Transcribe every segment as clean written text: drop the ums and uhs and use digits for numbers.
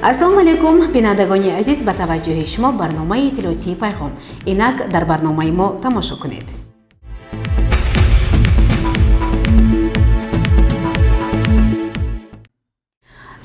Ассалому алайкум, бинандагони азиз, ба таваҷҷӯҳи шумо барномаи иттилоотии «Пайғом». Инак дар барномаи мо тамошо кунед.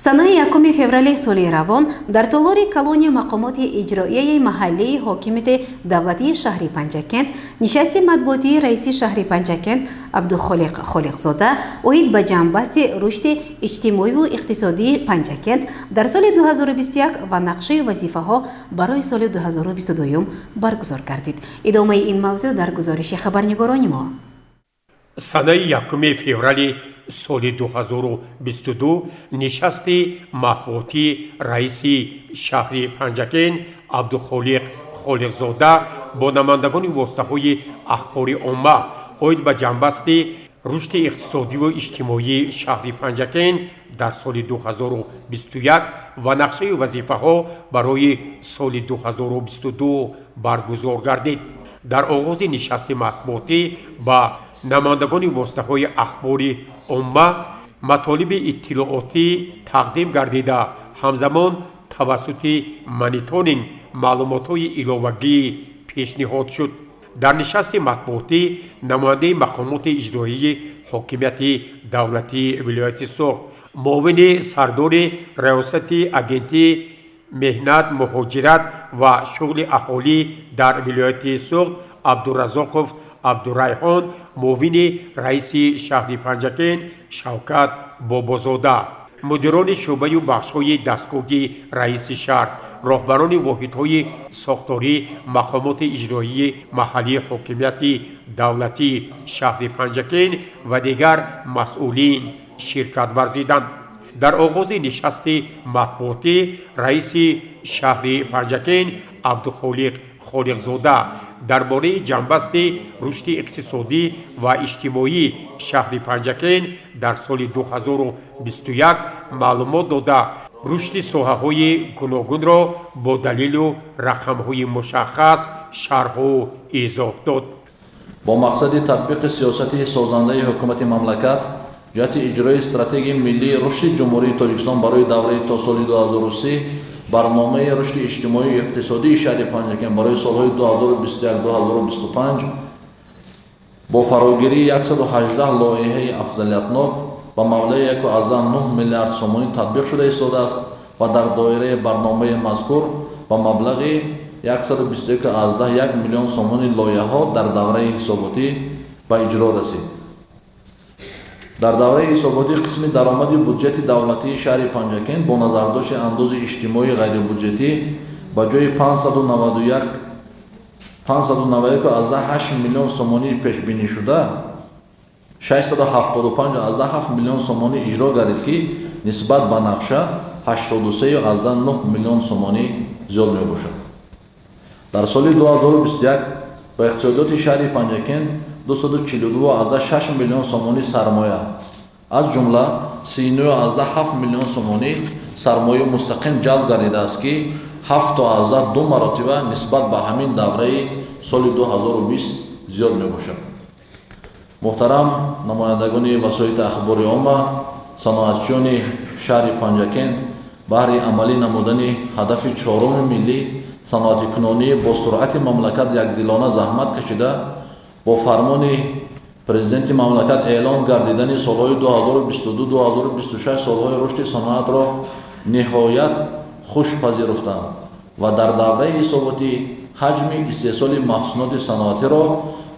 Санаи 1 феврали соли равон дар толори калони мақомоти иҷроияи маҳаллии ҳокимияти давлатии шаҳри Панҷакент нишасти матбуотии раиси шаҳри Панҷакент Абдухолиқ Холиқзода оид ба ҷамъбасти рушди иҷтимоиву иқтисодии Панҷакент дар соли 2021 ва нақшаи вазифаҳо барои соли 2022 баргузор гардид. Идомаи ин мавзӯъ дар гузориши хабарнигорони мо. Санаи 1 феврали соли 2022 нишасти матбуотии раиси шаҳри Панҷакент Абдухолиқ Холиқзода бо намояндагони воситаҳои ахбори омма оид ба ҷамъбасти рушди иқтисодиву иҷтимоии шаҳри Панҷакент дар соли 2021 ва нақшаи вазифаҳо барои соли 2022 баргузор гардид. Дар оғози нишасти матбуотӣ ба намояндагони воситаҳои ахбори омма матолиби иттилоотӣ тақдим гардида, ҳамзамон тавассути мониторинг маълумотҳои иловагӣ пешниҳод шуд. Дар нишасти матбуотӣ намояндаи мақомоти иҷроияи ҳокимияти давлатии вилояти Суғд, муовини сардори раёсати Агентии меҳнат, муҳоҷират ва шуғли аҳолӣ дар вилояти Суғд Абдуразоқов Абдурайҳон, муовини раиси шаҳри Панҷакент Шавкат Бобозода, мудирони шӯъбаю бахшҳои дастгоҳи раиси шаҳр, роҳбарони воҳидҳои сохторӣ мақомоти иҷроии маҳаллии ҳокимияти давлатии шаҳри Панҷакент ва дигар масъулин ширкат варзиданд. Дар оғози нишасти матбуотӣ раиси шаҳри Панҷакент Абдухолиқ Холиқзода дар бораи ҷамъбасти рушди иқтисодӣ ва иҷтимоии шаҳри Панҷакент дар соли 2021 маълумот дода, рушди соҳаҳои гуногунро бо далелу рақамҳои мушаххас шарҳу изоҳ дод. Бо мақсади татбиқи сиёсати созандаи ҳукумати мамлакат ҷиҳати иҷрои стратегияи миллии рушди Ҷумҳурии Тоҷикистон барои давраи то соли 2030, барномаи рушди иҷтимоию иқтисодии шаҳри Панҷакент барои солҳои 2021-2025 бо фарогирии 118 лоиҳаи афзалиятнок ба маблағи 1,9 миллиард сомонӣ татбиқ шуда истодааст ва дар доираи барномаи мазкур ба маблағи 121,1 миллион сомонӣ лоиҳаҳо дар давраи ҳисоботӣ ба иҷро расид. Дар давраи ҳисоботӣ қисми даромади буҷети давлатии шаҳри Панҷакент бо назардошти андози иҷтимоии ғайрибуҷетӣ ба ҷои 591,8 миллион сомонии пешбинишуда 675,7 миллион сомонӣ иҷро гардид, ки нисбат ба нақша 83,9 миллион сомонӣ зиёд мебошад. Дар соли 2021 ба иқтисодиёти шаҳри Панҷакент 242,6 миллион сомонӣ сармоя, аз ҷумла 39,7 миллион сомонӣ сармояи мустақим ҷалб гардидааст, ки 7,2 маротиба нисбат ба ҳамин давраи соли 2020 зиёд мебошад. Муҳтарам намояндагони васоити ахбори омма, саноатчиёни шаҳри Панҷакент баҳри амалӣ намудани ҳадафи чоруми миллӣ, саноатикунонии босуръати мамлакат, якдилона заҳмат кашида, бо фармони президенти мамлакат эълон гардидани солҳои 2022-2026 солҳои рушди саноатро ниҳоят хуш пазируфтанд ва дар давраи ҳисоботӣ ҳаҷми истеҳсоли маҳсулоти саноатиро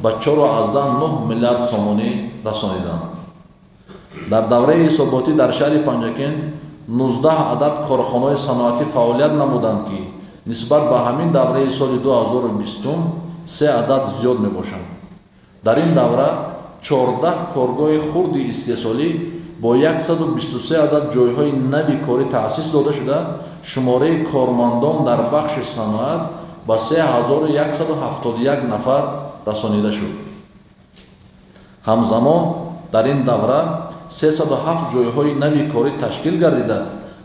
ба 4,9 миллиард сомонӣ расониданд. Дар давраи ҳисоботӣ дар шаҳри Панҷакент 19 адад корхонаҳои саноатӣ фаъолият намуданд, ки нисбат ба ҳамин давраи соли 2020 се адад зиёд мебошанд. Дар ин давра 14 коргоҳи хурди истеҳсолӣ бо 123 адад ҷойҳои нави корӣ таъсис дода шуда, шумораи кормандон дар бахши саноат ба 3171 нафар расонида шуд. Ҳамзамон Дар ин давра 307 ҷойҳои нави корӣ ташкил гардида,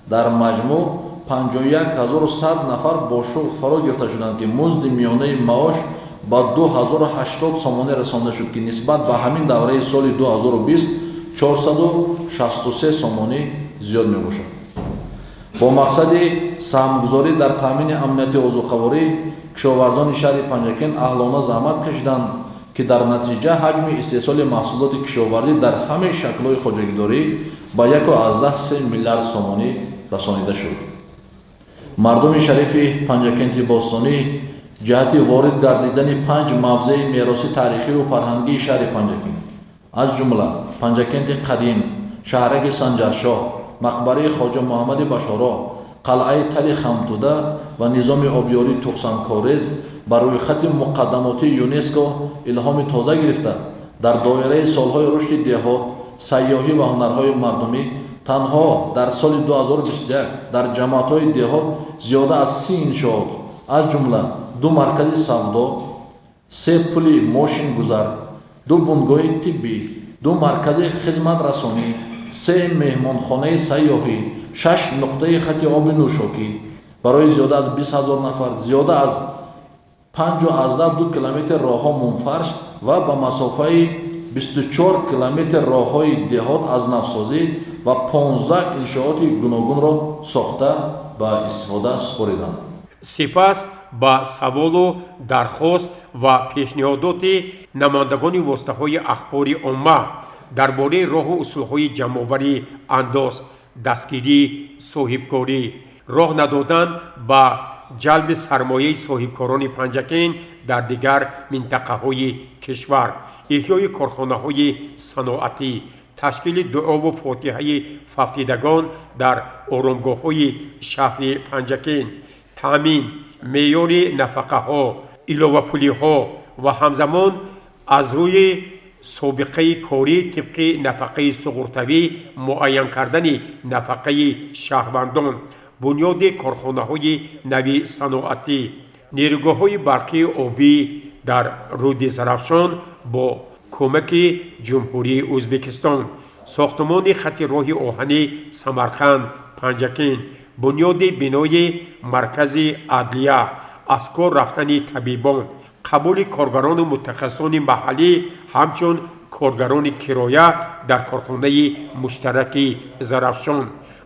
дар маҷмӯъ 51 100 нафар бо шуғл фаро гирифта шуданд, ки музди миёнаи маош ба 2080 сомонӣ расонда шуд, ки нисбат ба ҳамин давраи соли 2020 463 сомонӣ зиёд мебошад. Бо мақсади саҳмгузорӣ дар таъмини амнияти озуқаворӣ, кишоварзони шаҳри Панҷакент аҳлона заҳмат кашиданд, ки дар натиҷа ҳаҷми истеҳсоли маҳсулоти кишоварзӣ дар ҳамаи шаклҳои хоҷагидорӣ ба 1,3 миллиард сомонӣ расонида шуд. Мардуми шарифи Панҷакенти бостонӣ ҷиҳати ворид гардидани панҷ мавзеи мероси таърихию фарҳангии шаҳри Панҷакент, аз ҷумла Панҷакенти қадим, шаҳраки Санҷаршоҳ, мақбараи Хоҷа Муҳаммади Башоро, қалъаи Тали Хамтуда ва низоми обёрии Тухсанкорез ба рӯйхати муқаддамотии ЮНЕСКО илҳоми тоза гирифта, дар доираи солҳои рушди деҳот, сайёҳӣ ва ҳунарҳои мардумӣ танҳо дар соли 2021 дар ҷамоатҳои деҳот зиёда аз 30 иншоот, аз ҷумла ду маркази савдо, се пули мошингузар, ду бунгоҳи тиббӣ, ду маркази хизматрасонӣ, се меҳмонхонаи сайёҳӣ, шаш нуқтаи хати оби нӯшокӣ барои зиёда аз 20 000 нафар, зиёда аз 5,2 километр роҳҳо мунфарш ва ба масофаи 24 километр роҳҳои деҳот аз навсозӣ ва 15 иншооти гуногунро сохта ба истифода супориданд. Сипас ба саволу дархост ва пешниҳодоти намояндагони воситаҳои ахбори омма дар бораи роҳу усулҳои ҷамъоварии андоз, дастгирии соҳибкорӣ, роҳ надодан ба ҷалби сармояи соҳибкорони Панҷакент дар дигар минтақаҳои кишвар, эҳёи корхонаҳои саноатӣ, ташкили дуову фотиҳаи фавтидагон дар оромгоҳҳои шаҳри Панҷакент, таъмин меъёри нафақаҳо, иловапулиҳо ва ҳамзамон аз рӯи собиқаи корӣ тибқи нафақаи суғуртавӣ муайян кардани нафақаи шаҳрвандон, бунёди корхонаҳои нави саноатӣ, нерӯгоҳҳои барқии обӣ дар рӯди Зарафшон бо кӯмаки Ҷумҳурии Ӯзбекистон, сохтмони хати роҳи оҳани Самарқанд Панҷакент, бунёди бинои маркази адлия, аз кор рафтани табибон, қабули коргарону мутахассисони маҳаллӣ ҳамчун коргарони кироя дар корхонаи муштараки Зарафшон,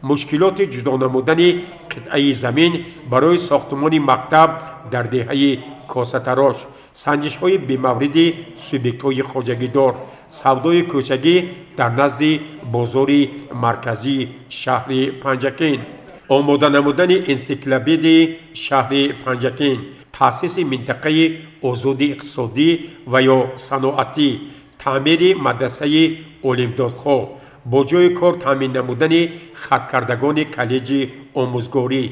мушкилоти ҷудо намудани қитъаи замин барои сохтмони мактаб дар деҳаи Косатарош, санҷишҳои бемавриди субъектҳои хоҷагидор, савдои кӯчагӣ дар назди бозори марказии шаҳри Панҷакент, омода намудани энсиклопедияи шаҳри Панҷакент, таъсиси минтақаи озоди иқтисодӣ ва ё саноатӣ, таъмири мадрасаи Олимдодхоҳ, бо ҷойи кор таъмин намудани хаткардагони коллеҷи омӯзгорӣ,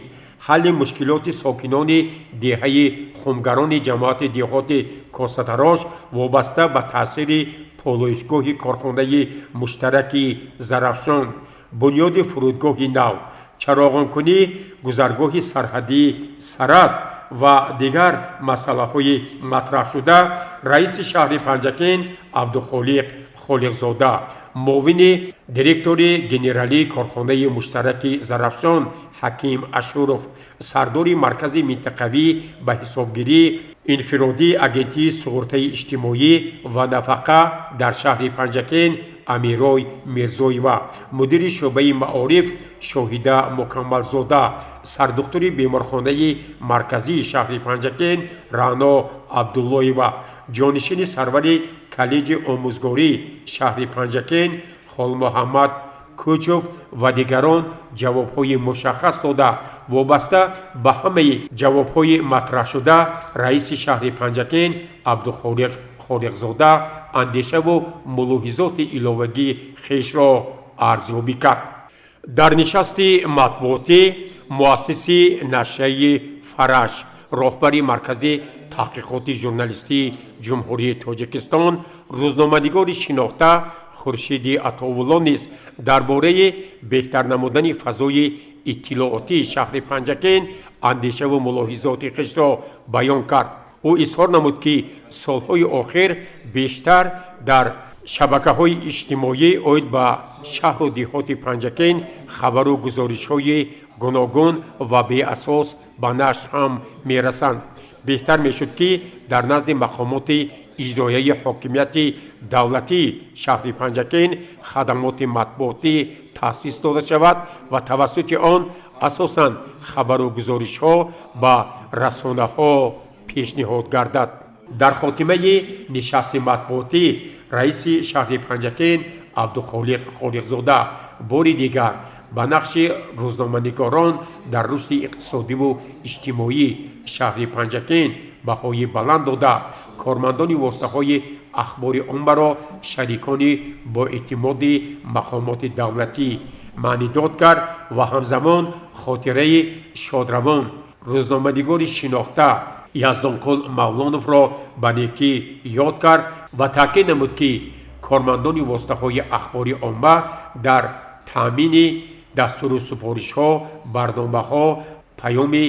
ҳалли мушкилоти сокинони деҳаи Хумгарони ҷамоати деҳоти Косатарош вобаста ба таъсири полоишгоҳи корхонаи муштараки Зарафшон, бунёди фурудгоҳи нав, чароғонкунии гузаргоҳи сарҳадии Сарас ва дигар масъалаҳои матраҳшуда раиси шаҳри Панҷакент Абдухолиқ Холиқзода, муовини директори генералии корхонаи муштараки Зарафшон Ҳаким Ашуров, сардори маркази минтақавӣ ба ҳисобгирии инфиродии Агентии суғуртаи иҷтимоӣ ва нафақа дар шаҳри Панҷакент Амирой Мирзоева, мудири шӯъбаи маориф Шоҳида Мукаммалзода, сардухтури беморхонаи марказии шаҳри Панҷакент Раъно Абдуллоева, ҷонишини сарвари коллеҷи омӯзгории шаҳри Панҷакент Холмуҳаммад Кӯчов ва дигарон ҷавобҳои мушаххас дода, вобаста ба ҳамаи ҷавобҳои матраҳшуда раиси шаҳри Панҷакент Абдухолиқ Холиқзода андешаву мулоҳизоти иловагии хешро арзёбӣ кард. Дар нишасти матбуотӣ муассиси нашрияи Фараш, роҳбари Маркази таҳқиқоти журналистии Ҷумҳурии Тоҷикистон, рӯзноманигори шинохта Хуршиди Атовулло низ дар бораи беҳтар намудани фазои иттилоотии шаҳри Панҷакент андешаву мулоҳизоти хешро баён кард. Ӯ изҳор намуд, ки солҳои охир бештар дар Шабакаҳои иҷтимоӣ оид ба шаҳру деҳоти Панҷакент хабару гузоришҳои гуногун ва беасос ба нашр ҳам мерасанд. Беҳтар мешуд, ки дар назди мақомоти иҷроияи ҳокимияти давлатии шаҳри Панҷакент хадамоти матбуотӣ таъсис дода шавад ва тавассути он асосан хабару гузоришҳо ба расонаҳо пешниҳод гардад. Дар хотимаи нишасти матбуотӣ раиси шаҳри Панҷакент Абдухолиқ Холиқзода бори дигар ба нақши рӯзноманигорон дар рушди иқтисодиву иҷтимоии шаҳри Панҷакент баҳои баланд дода, кормандони воситаҳои ахбори оммаро шарикони боэътимоди мақомоти давлатӣ маънидод кард ва ҳамзамон хотираи шодравон рӯзноманигори шинохта Яздонқул Мавлоновро ба некӣ ёд кард ва таъкид намуд, ки кормандони воситаҳои ахбори омма дар таъмини дастуру супоришҳо, барномаҳо, паёми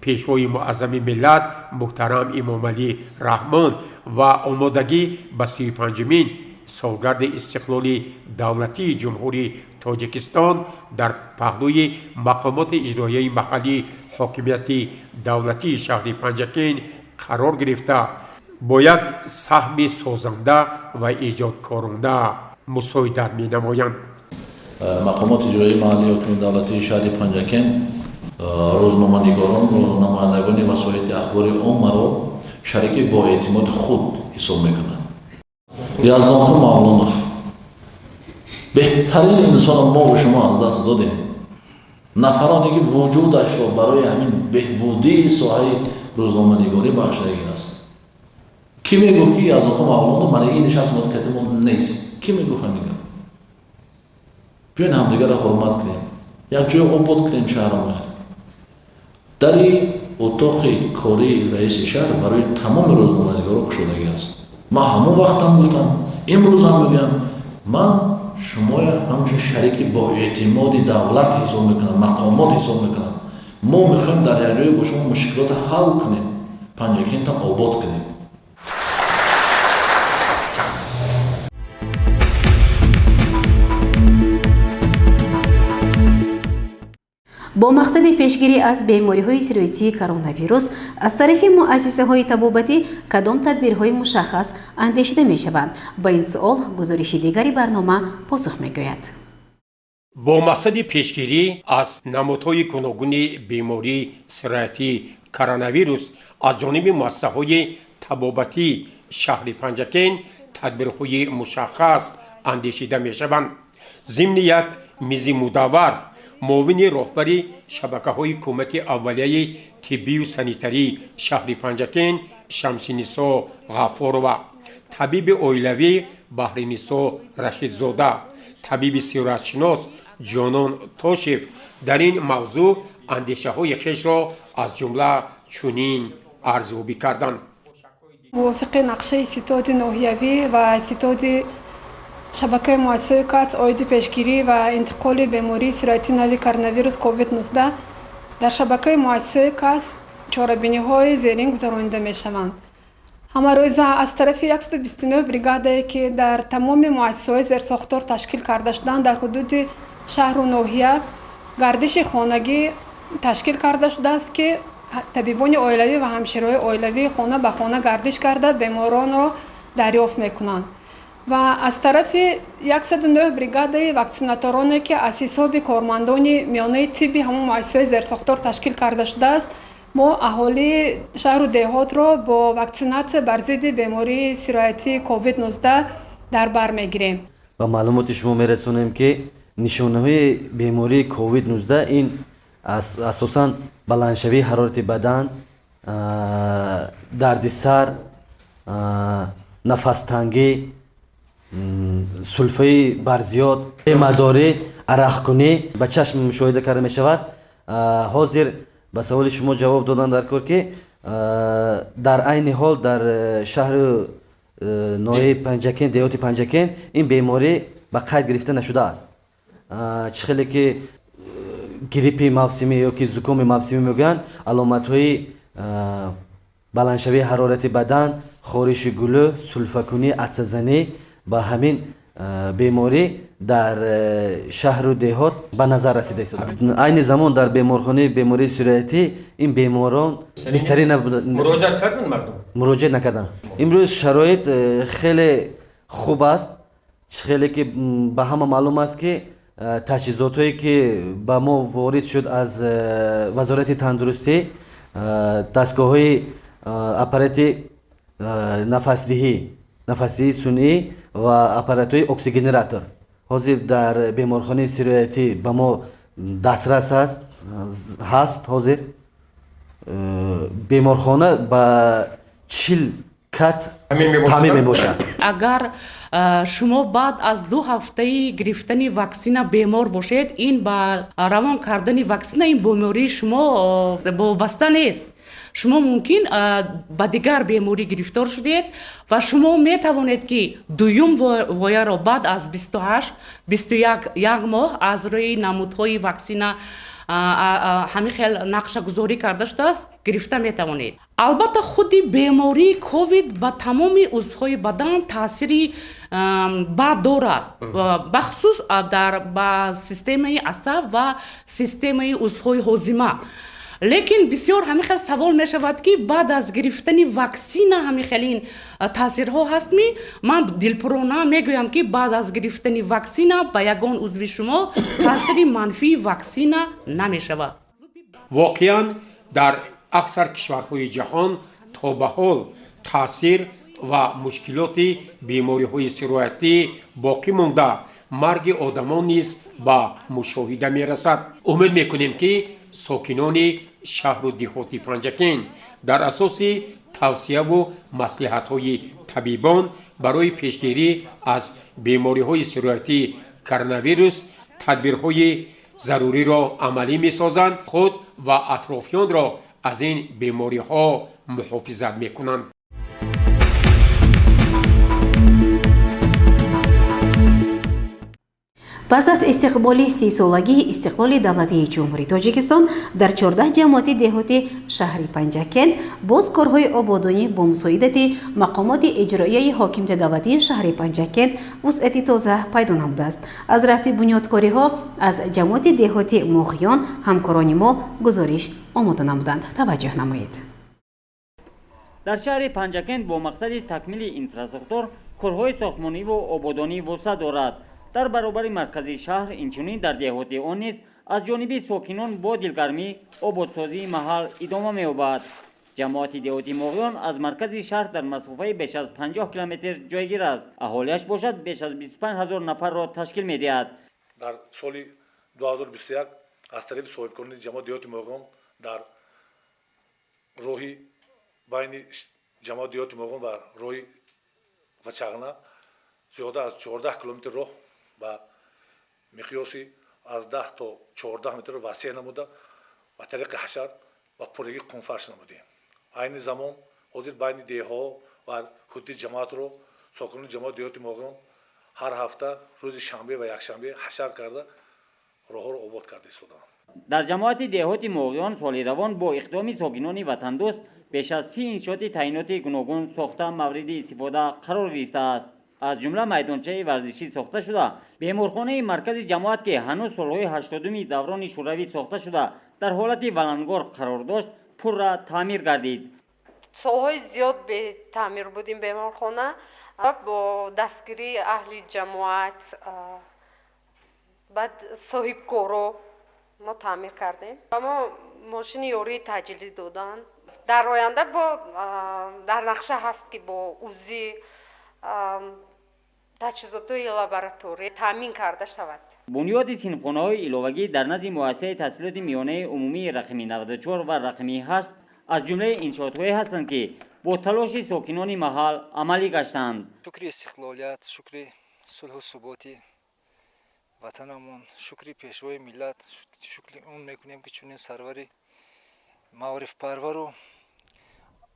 Пешвои муаззами миллат муҳтарам Эмомалӣ Раҳмон ва омодагӣ ба 35-умин солгарди истиқлоли давлатии Ҷумҳурии Тоҷикистон дар паҳлӯи мақомоти иҷроияи маҳаллии ҳокимияти давлатии шаҳри Панҷакент қарор гирифта, бо як саҳми созанда ва эҷодкорона мусоидат менамоянд. Мақомоти иҷроияи маҳаллии ҳокимияти давлатии шаҳри Панҷакент рӯзноманигоронро, намояндагони васоити ахбори оммаро шарики боэътимоди худ ҳисоб мекунанд. Яздонқул Мавлонов беҳтарин инсонро мо бо шумо аз даст додем. Нафароне ки вуҷудашро барои ҳамин беҳбудии соҳаи рӯзноманигорӣ бахшидагӣ аст. Кӣ мегуфт, ки Яздонқул Мавлонов мана ин нишаст муддати мо нест? Кӣ мегуфт ҳамин гап? Биёен, ҳамдигарро ҳурмат кунем, якҷоя обод кунем шаҳрамон. Дари утоқи кории раиси шаҳр барои тамоми рӯзноманигорон кушодагӣ аст. Ман ҳамон вақтам гуфтам, имрӯзам мегӯям, ман шумоя ҳамчун шарики боэътимоди давлат ҳисоб мекунам, мақомот ҳисоб мекунам. Мо мехоҳем дар якҷоя бо шумо мушкилотро ҳал кунем, Панҷакентро обод кунем. Бо мақсади пешгирӣ аз бемориҳои сироятии коронавирус аз тарафи муассисаҳои табобатӣ кадом тадбирҳои мушаххас андешида мешаванд? Ба ин суол гузориши дигари барнома посух мегӯяд. Бо мақсади пешгирӣ аз намудҳои гуногуни бемории сироятии коронавирус аз ҷониби муассисаҳои табобатии шаҳри Панҷакент тадбирҳои мушаххас андешида мешаванд. Зимни як мизи мудаввар муовини роҳбари шабакаҳои кӯмаки аввалияи тиббию санитарии шаҳри Панҷакент Шамсинисо Ғаффорова, табиби оилавӣ Баҳринисо Рашидзода, табиби сироятшинос Ҷонон Тошев дар ин мавзӯъ андешаҳои хешро аз ҷумла чунин арзёбӣ карданд. Мувофиқи нақшаи ситоди ноҳиявӣ ва ситоди шабакаи муассисаҳои КАЦ оиди пешгирӣ ва интиқоли бемории сироятии нави коронавирус COVID-19 дар шабакаи муассисаҳои КАЦ чорабиниҳои зерин гузаронида мешаванд. Ҳамарӯза аз тарафи 129 бригадае, ки дар тамоми муассисаҳои зерсохтор ташкил карда шуданд, дар ҳудуди шаҳру ноҳия гардиши хонагӣ ташкил карда шудааст, ки табибони оилавӣ ва ҳамшираҳои оилавӣ хона ба хона гардиш карда, беморонро дарёфт мекунанд. Ва аз тарафи 109 бригадаи ваксинатороне, ки аз ҳисоби кормандони миёнаи тибби ҳамон муассисаҳои зерсохтор ташкил карда шудааст, мо аҳолии шаҳру деҳотро бо ваксинатсия бар зидди бемории сироятии COVID-19 дар бар мегирем. Ба маълумоти шумо мерасонем, ки нишонаҳои бемории COVID-19 ин асосан баландшавии ҳарорати бадан, дарди сар, нафастангӣ, сулфаи барзиёд, бемадорӣ, арақкунӣ ба чашм мушоҳида карда мешавад. Ҳозир ба саволи шумо ҷавоб додан дар кор, ки дар айни ҳол дар шаҳру ноҳияи Панҷакент, деҳоти Панҷакент ин беморӣ ба қайд гирифта нашудааст. Чӣ хеле ки гриппи мавсимӣ ё ки зукоми мавсимӣ мегӯянд, аломатҳои баландшавии ҳарорати бадан, хориши гулӯ, сулфакунӣ, атсазанӣ Ба ҳамин беморӣ дар шаҳру деҳот ба назар расида истодааст. Айни замон дар беморхонаи бемории сироятӣ ин беморон бистарӣ набуда. Муроҷиат карданд мардум? Муроҷиат накарданд. Имрӯз шароит хеле хуб аст. Хеле ки ба ҳама маълум аст, ки таҷҳизотҳое ки ба мо ворид шуд аз Вазорати тандурустӣ, дастгоҳҳои аппарати нафасдиҳии сунъӣ ва аппаратҳои оксигенератор ҳозир дар беморхонаи сироятӣ ба мо дастрас аст, ҳаст. Ҳозир беморхона ба 40 кат таъмин мебошад. Агар шумо баъд аз 2 ҳафтаи гирифтани ваксина бемор бошед, ин ба равон кардани ваксина ин бемории шумо вобаста нест. Шумо мумкин ба дигар беморӣ гирифтор шудед ва шумо метавонед, ки дуюм вояро баъд аз 28, 21, як моҳ аз рӯи намудҳои ваксина ҳамин хел нақшагузорӣ карда шудааст, гирифта метавонед. Албатта, худи бемории ковид ба тамоми узвҳои бадан таъсири бад дорад, бахусус дар ба системаи асаб ва системаи узвҳои ҳозима. Лекин бисёр ҳамин хел савол мешавад, ки баъд аз гирифтани ваксина ҳамин хел ин таъсирҳо ҳастми? Ман дилпурона мегӯям, ки баъд аз гирифтани ваксина ба ягон узви шумо таъсири манфии ваксина намешавад. Воқеан, дар аксар кишварҳои ҷаҳон то ба ҳол таъсир ва мушкилоти бемориҳои сироятӣ боқӣ монда, марги одамон низ ба мушоҳида мерасад. Умед мекунем, ки сокинони шаҳру деҳоти Панҷакент дар асоси тавсияву маслиҳатҳои табибон барои пешгирӣ аз бемориҳои сироятии коронавирус тадбирҳои заруриро амалӣ месозанд, худ ва атрофиёнро аз ин бемориҳо муҳофизат мекунанд. Пас аз истиқболи 30-солагии истиқлоли давлатии Ҷумҳурии Тоҷикистон дар 14 ҷамоати деҳоти шаҳри Панҷакент боз корҳои ободонӣ бо мусоидати мақомоти иҷроияи ҳокимияти давлатии шаҳри Панҷакент вусъати тоза пайдо намудааст. Аз рафти бунёдкориҳо аз ҷамоати деҳоти Моғиён ҳамкорони мо гузориш омода намуданд. Таваҷҷӯҳ намоед. Дар шаҳри Панҷакент бо мақсади такмили инфрасохтор корҳои сохтмониву ободонӣ вусъат дорад. Дар баробари маркази шаҳр, инчунин дар деҳоти он низ аз ҷониби сокинон бо дилгармӣ ободсозии маҳал идома меёбад. Ҷамоати деҳоти Моғиён аз маркази шаҳр дар масофаи беш аз 50 километр ҷойгир аст. Аҳолиаш бошад, беш аз 25 ҳазор нафарро ташкил медиҳад. Дар соли 2021 аз тарафи соҳибкорони ҷамоати деҳоти Моғиён дар роҳи байни ҷамоати деҳоти Моғиён ва роҳи Вачағна зиёда аз 14 километр роҳ ба миқёси аз 10 то 14 метр васеъ намуда, ба тариқи ҳашар ва пуррагӣ қумфарш намудем. Айни замон ҳозир байни деҳҳо ва ҳудуди ҷамоатро сокинони ҷамоати деҳоти Моғиён ҳар ҳафта рӯзи шанбе ва якшанбе ҳашар карда, роҳҳоро обод карда истодаанд. Дар ҷамоати деҳоти Моғиён соли равон бо иқдоми сокинони ватандӯст беш аз 30 иншооти таъиноти гуногун сохта, мавриди истифода қарор гирифтааст. Аз ҷумла майдончаи варзишӣ сохта шуда, беморхонаи маркази ҷамоат, ки ҳанӯз солҳои 80-уми даврони шӯравӣ сохта шуда, дар ҳолати валангор қарор дошт, пурра таъмир гардид. Солҳои зиёд бетаъмир буд ин беморхона. Бо дастгирии аҳли ҷамоат, баъд соҳибкоро мо таъмир кардем. Ба мо мошини ёрии таъҷилӣ доданд. Дар оянда бо дар нақша ҳаст, ки бо УЗИ, таҷҳизотҳои лаборатория таъмин карда шавад. Бунёди синфхонаҳои иловагӣ дар назди муассисаи таҳсилоти миёнаи умумии рақами 94 ва рақами 8 аз ҷумлаи иншоотҳое ҳастанд, ки бо талоши сокинони маҳал амалӣ гаштанд. Шукри истиқлолият, шукри сулҳу суботи ватанамон, шукри Пешвои миллат, шукри он мекунем, ки чунин сарвари маорифпарвару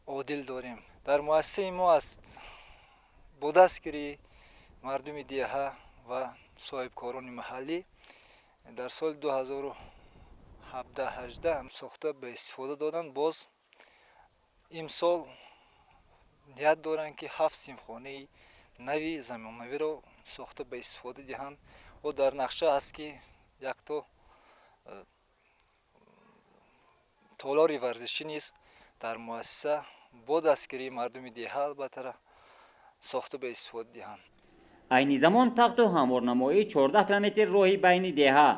одил дорем. Дар муассисаи мо аз бо дастгирии мардуми деҳа ва соҳибкорони маҳаллӣ дар соли 2017-18 сохта, ба истифода доданд. Боз имсол ният доранд, ки ҳафт синфхонаи Нави замонавиро сохта ба истифода диҳанд ва дар нақша аст, ки якто толори варзишӣ низ дар муассиса бо дастгирии мардуми деҳа албатта сохта ба истифода диҳанд. Айни замон тахту ҳамворнамоии 14 километр роҳи байни деҳа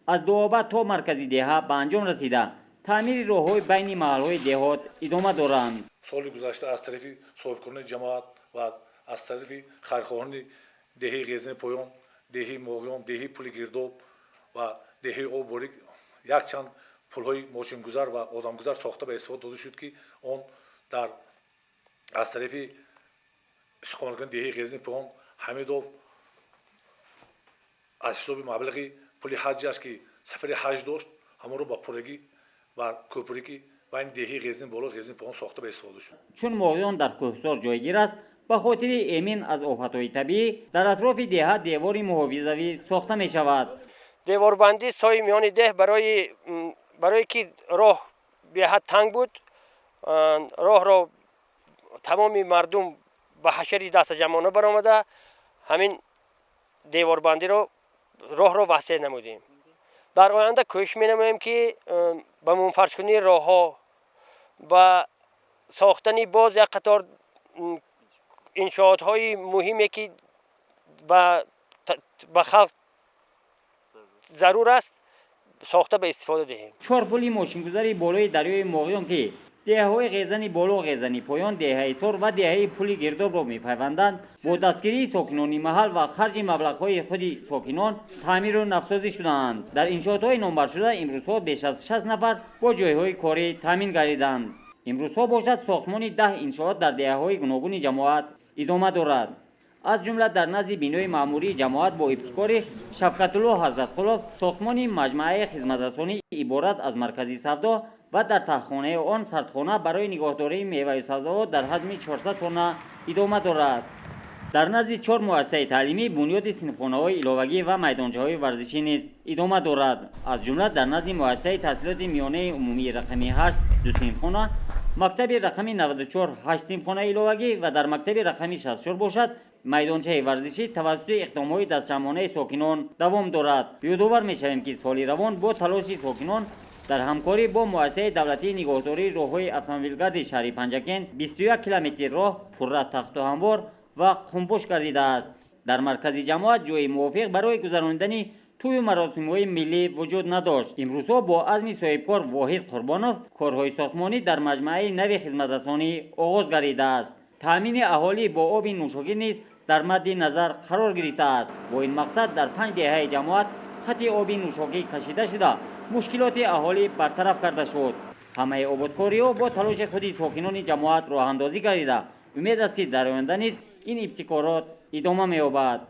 аз Дуоба то маркази деҳа ба анҷом расида, таъмири роҳҳои байни маҳалҳои деҳот идома доранд. Соли гузашта аз тарафи соҳибкорони ҷамоат ва аз тарафи хайрхоҳони деҳаи Ғезани Поён, деҳаи Моғиён, деҳаи Пули Гирдоб ва деҳаи Обборик якчанд пулҳои мошингузар ва одамгузар сохта ба истифода дода шуд, ки он дар аз тарафи истиқоматкунандаи деҳаи Ғезани Поён Ҳамидов аз ҳисоби маблағи пули ҳаҷҷаш, ки сафари ҳаҷ дошт, ҳамонро ба пуррагӣ бар кӯпуре, ки байни деҳаи Ғезани Боло, Ғезани Поён сохта ба истифода шуд. Чун Моғиён дар кӯҳсор ҷойгир аст, ба хотири эмин аз офатҳои табиӣ дар атрофи деҳа девори муҳофизавӣ сохта мешавад. Деворбандӣ сои миёни деҳ барое ки роҳ беҳад танг буд, роҳро тамоми мардум ба ҳашари дастаҷамъона баромада, ҳамин деворбандиро роҳро васеъ намудем. Дар оянда кӯшиш менамоем, ки ба мунфарҷкунии роҳҳо, ба сохтани боз як қатор иншоотҳои муҳиме, ки ба халқ зарур аст, сохта ба истифода диҳем. Чор пули мошингузари болои дарёи Моғиён, ки деҳаҳои Ғезани Боло, Ғезани Поён, деҳаи Сор ва деҳаи Пули Гирдобро мепайванданд, бо дастгирии сокинони маҳал ва харҷи маблағҳои худи сокинон таъмиру навсозӣ шудаанд. Дар иншоотҳои номбаршуда имрӯзҳо беш аз 60 нафар бо ҷойҳои корӣ таъмин гардиданд. Имрӯзҳо бошад, сохтмони 10 иншоот дар деҳаҳои гуногуни ҷамоат идома дорад. Аз ҷумла дар назди бинои маъмурии ҷамоат бо ибтикори Шавкатулло Ҳазратқулов сохтмони маҷмӯаи хизматрасонӣ иборат аз маркази савдо ва дар таҳхонаи он сардхона барои нигоҳдории меваю сабзавот дар ҳаҷми 400 тонна идома дорад. Дар назди чор муассисаи таълимӣ бунёди синфхонаҳои иловагӣ ва майдончаҳои варзишӣ низ идома дорад. Аз ҷумла дар назди муассисаи таҳсилоти миёнаи умумии рақами 8 ду синфхона, мактаби рақами 94 ҳашт синфхонаи иловагӣ ва дар мактаби рақами 64 бошад, майдончаи варзишӣ тавассути иқдомҳои дастҷамъонаи сокинон давом дорад. Ёдовар мешавем, ки соли равон бо талоши сокинон дар ҳамкорӣ бо муассисаи давлатии нигоҳдории роҳҳои автомобилгарди шаҳри Панҷакент 21 километр роҳ пурра тахту ҳамвор ва қумпӯш гардидааст. Дар маркази ҷамоат ҷойи мувофиқ барои гузаронидани тӯю маросимҳои миллӣ вуҷуд надошт. Имрӯзҳо бо азми соҳибкор Воҳид Қурбонов корҳои сохтмонӣ дар маҷмӯаи нави хизматрасонӣ оғоз гардидааст. Таъмини аҳолӣ бо оби нӯшокӣ низ дар мадди назар қарор гирифтааст. Бо ин мақсад дар панҷ деҳаи ҷамоат хати оби нӯшокӣ кашида шуда, мушкилоти аҳолӣ бартараф карда шуд. Ҳамаи ободкориҳо бо талоши худи сокинони ҷамоат роҳандозӣ гардида, умед аст, ки дар оянда низ ин ибтикорот идома меёбад.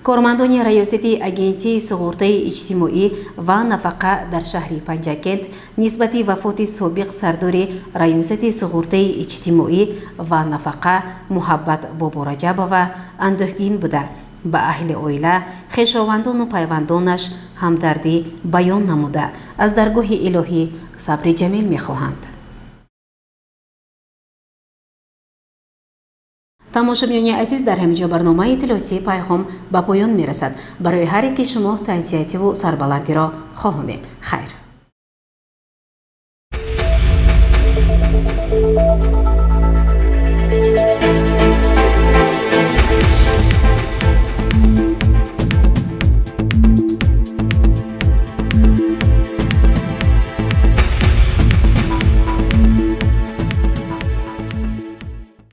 Кормандони раёсати Агентии суғуртаи иҷтимоӣ ва нафақа дар шаҳри Панҷакент нисбати вафоти собиқ сардори Раёсати суғуртаи иҷтимоӣ ва нафақа Муҳаббат Бобораҷабова андӯҳгин буда, ба аҳли оила, хешовандону пайвандонаш ҳамдардӣ баён намуда, аз даргоҳи илоҳӣ сабри ҷамил мехоҳанд. Тамошобинони азиз, дар ҳамин ҷо барномаи иттилоотии Пайғом ба поён мерасад. Барои ҳар яки шумо тансиҳативу сарбаландиро хоҳонем. Хайр.